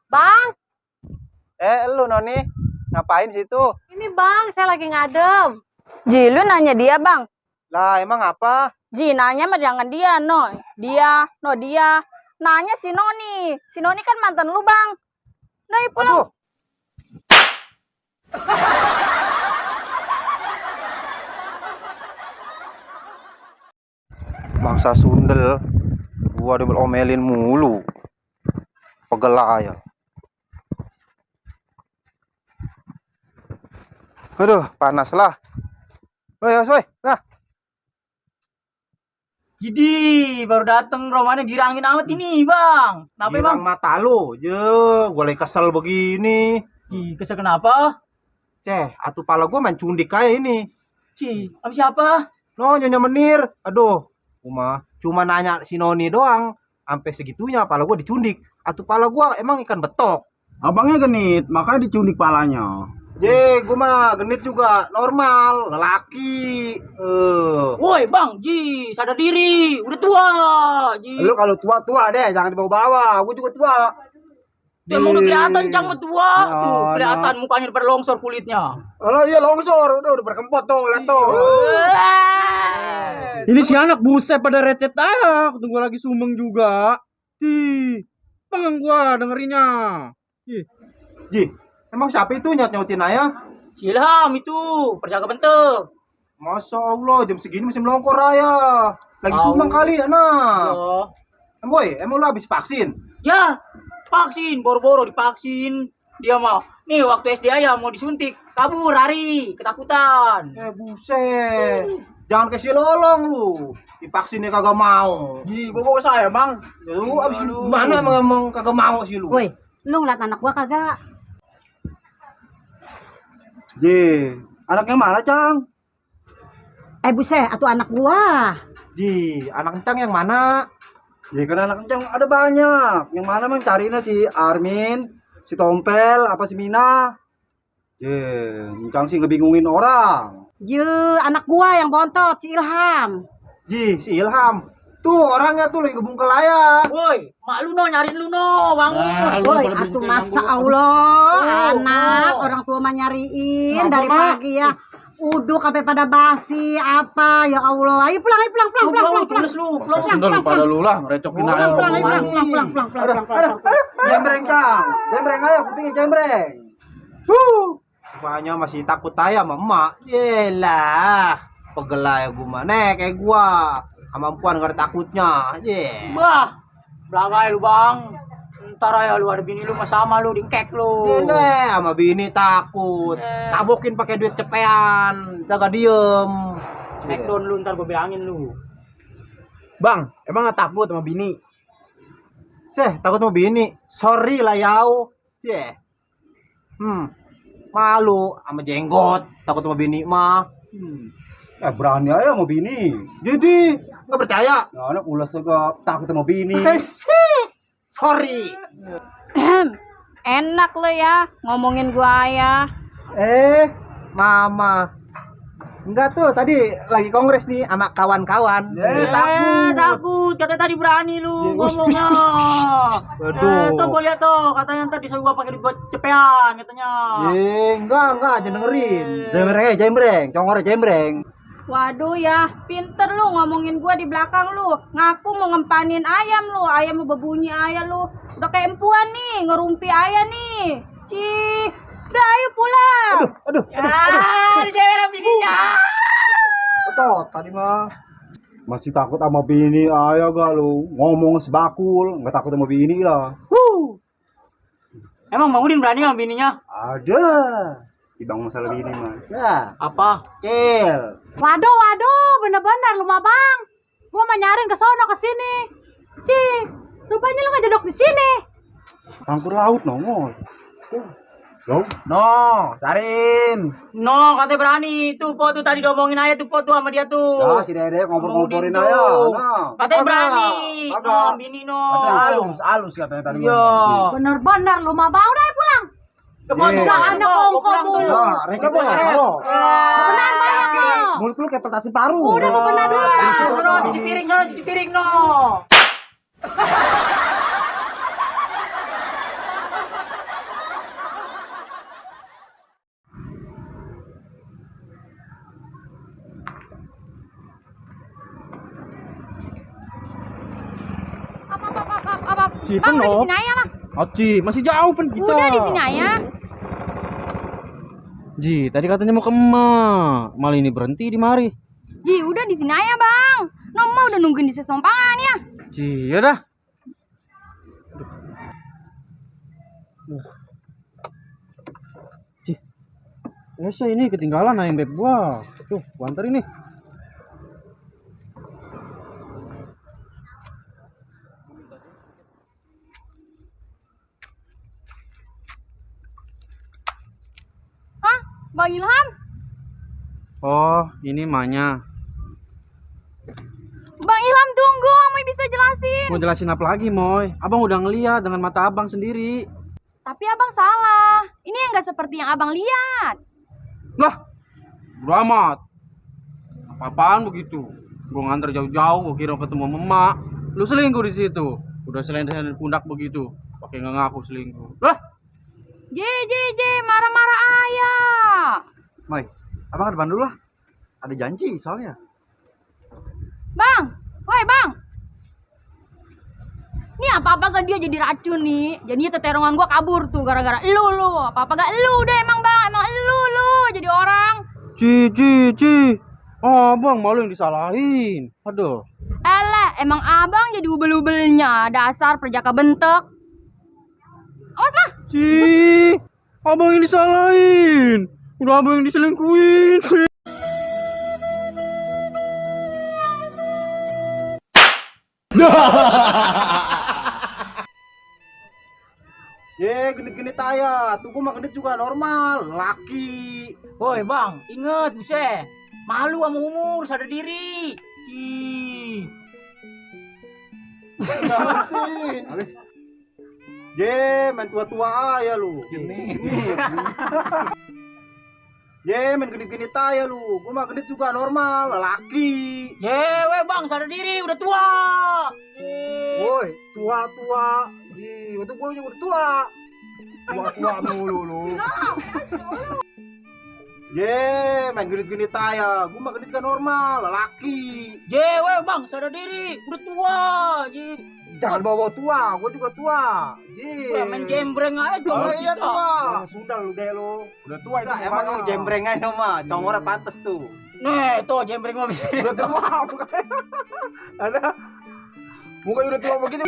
Bang, Lu Noni, ngapain situ? ini bang, saya lagi ngadem. Ji, lu nanya dia, Bang. Lah, emang apa? Ji, nanya mah jangan dia, no. Dia. Nanya si Noni. Si Noni kan mantan lu, Bang. Nah, pulang. Aduh, bangsa sundel. Gua diomelin mulu. Pegel aja. Aduh, panas lah. Woi, woi, nah. Jadi baru dateng romannya girangin amat ini bang. Kenapa Girang bang? mata lu, gue lagi kesel begini. Ci kesel kenapa? Atuh pala gua main cundik kayak ini. Ci sama siapa? No, Nyonya Menir. Aduh, cuma nanya si Noni doang. Sampai segitunya pala gua dicundik. Atuh pala gua emang ikan betok. Abangnya genit, makanya dicundik palanya. Gua mah genit juga normal, lelaki. Woi bang, Ji sadar diri, udah tua. Ji. Lu kalau tua-tua deh, jangan dibawa-bawa. Gue juga tua. Dia mau udah kelihatan cang mah tua. Ya, Tuh kelihatan mukanya berlongsor kulitnya. Alah iya longsor, udah berkempot tuh, lihat tuh. Ini si anak buset pada recet aja. Tunggu lagi sumeng juga. Pengen gua dengerinnya. Ji, emang siapa itu nyautin ayah? Si Ilham itu perjaga bentuk. Masya Allah, jam segini masih melongkor ayah. Lagi Tahu. sumbang kali anak. Oh. Boy, emang lu habis vaksin? Ya, vaksin, boro-boro divaksin. Dia mau, nih waktu SD aja mau disuntik, kabur lari, ketakutan. Buset. Jangan kasih lolong lu. Divaksinnya kagak mau. Ji, bawa saya, Bang. Lu abis mana emang kagak mau sih lu? Woi, lu ngeliat anak gua kagak? Ji, anaknya mana, Cang? Buset, atuh anak gua. Ji, anak kencang yang mana? Ji, kan anak Cang ada banyak. Yang mana mang carinya si Armin, si Tompel, apa si Mina? Ji, Cang sih ngebingungin orang. Anak gua yang bontot, si Ilham. Ji, si Ilham. Tuh orangnya tuh lagi gebungkel ayah. Woi, mak lu no nyariin lu no, bangun. Woi, atuh masa Allah, anak orang tua mah nyariin dari pagi ya. Uduk sampai pada basi apa ya Allah. Ayo pulang. Cules lu, Sundel pada lu lah, ngerecokin aja. Pulang. Jembreng, Cang. Jembreng ayo, kupingin jembreng. Rupanya masih takut ayah sama emak. Yelah. Pegel ayah gua mah. Nek kayak gua. Kemampuan gak ada takutnya. Bah, belangai lu bang. Ntar ya lu ada bini lu sama lu dingkek lu. Yelah, sama bini takut. Tabokin pakai duit cepean. Jaga diem. Smackdown lu ntar gue bilangin lu. Bang, emang gak takut sama bini? Takut sama bini. Sorry lah yau. Malu sama jenggot. Takut sama bini mah. Berani aja sama bini. Jadi nggak percaya? Ya, anak ulas juga takut sama bini. Sorry. Enak lo ya ngomongin gua ayah. Mama. Enggak tuh, tadi lagi kongres nih sama kawan-kawan. Takut. Katanya tadi berani lu ngomongnya. Waduh. Tuh gue liat tuh, katanya ntar disuruh gua pakai duit gua cepean katanya. Enggak, jangan dengerin. Jembreng, congor jembreng. Waduh ya, pinter lu ngomongin gua di belakang lu. Ngaku mau ngempanin ayam lu. Ayam mau berbunyi ayam lu. Udah kayak empuan nih, ngerumpi ayam nih. Udah ayo pulang. Aduh. Di cewek bininya. Betul, tadi mah masih takut sama bini aja gak lu? Ngomong sebakul, nggak takut sama bini lah. Emang Bang Udin berani sama bininya? Ada. Ibang masalah bini mah. Ya, Apa? Cil. Waduh, bener-bener lu mah bang. Gua mah nyariin ke sono ke sini. Rupanya lu ngejodok di sini. Angkur laut nongol. Lo? No, cariin. No, katanya berani. Tuh, Po tuh tadi diomongin aja tuh Po tuh sama dia tuh. Ya, si Dede ngobrol-ngomporin Ngomongin aja. tuh. Nah. Katanya berani. Kagak. Bini no. Katanya halus katanya tadi. Iya. Bener-bener lu mah bang udah pulang. Ke Po tuh, Iya. jangan Anak Po, kongko pulang tuh. mulu. Nah, reka bos, halo. Benar banyak lo. Mulut lu kayak petasin paru. Udah mau benar dulu. No, cuci piring no, cuci piring no. Apa? Bang, udah di sini aja lah. Aci, masih jauh pen kita. Udah di sini aja. Ji, tadi katanya mau ke emak. Malah ini berhenti di mari. Ji, udah di sini aja, Bang. Noma udah nungguin di sesompangan ya. Ji, yaudah. Ji, biasa ini ketinggalan ayam beb gua. Tuh, gua antar ini. Hah? Bang Ilham? Oh, ini emaknya. Bang Ilham tunggu, Moy bisa jelasin. Mau jelasin apa lagi, Moy? Abang udah ngeliat dengan mata abang sendiri. Tapi abang salah. Ini yang gak seperti yang abang lihat. Lah, bodo amat. Apa-apaan begitu? Gua nganter jauh-jauh, gua kira ketemu sama emak. Lu selingkuh di situ. Udah selain-selain pundak begitu. Pakai nggak ngaku selingkuh. Lah, J, marah-marah ayah. Moy, abang ke depan dulu lah. Ada janji soalnya. Bang, woi bang. Nih apa-apa kan dia jadi racun nih. Jadinya teterongan gua kabur tuh gara-gara lu. Apa-apa gak lu deh emang bang. Emang lu jadi orang. Ci. Oh, abang malu yang disalahin. Aduh. Emang abang jadi ubel-ubelnya. Dasar perjaka bentek. Awas lah. Ci, abang yang disalahin. Udah abang yang diselingkuhin. Ci. Ye, genit-genit aja. Tuh gua mah genit juga normal. Laki. Woi bang, inget buset. Malu sama umur, sadar diri. Ci. Ngertiin. Ye, main tua-tua aja lu. Genit. Ye, main genit-genit aja lu. Gua mah genit juga normal. Laki. Yewe bang, sadar diri, udah tua. Woi, tua-tua. Ih, itu gua udah tua. Tua-tua mulu lu. Ye, main genit-genit aja. Gua mah genit kan normal. Laki. Yewe bang, sadar diri, udah tua. Ji. Jangan bawa tua, gua juga tua. Ji. Main jembreng aja Oh dong. iya tua. Sudah lu deh lu. Udah tua itu. Udah, emang jembreng aja mah. Congornya pantes tuh. Nih, tuh jembreng mah bisa. Udah tua. Ada. Muka udah tua begitu.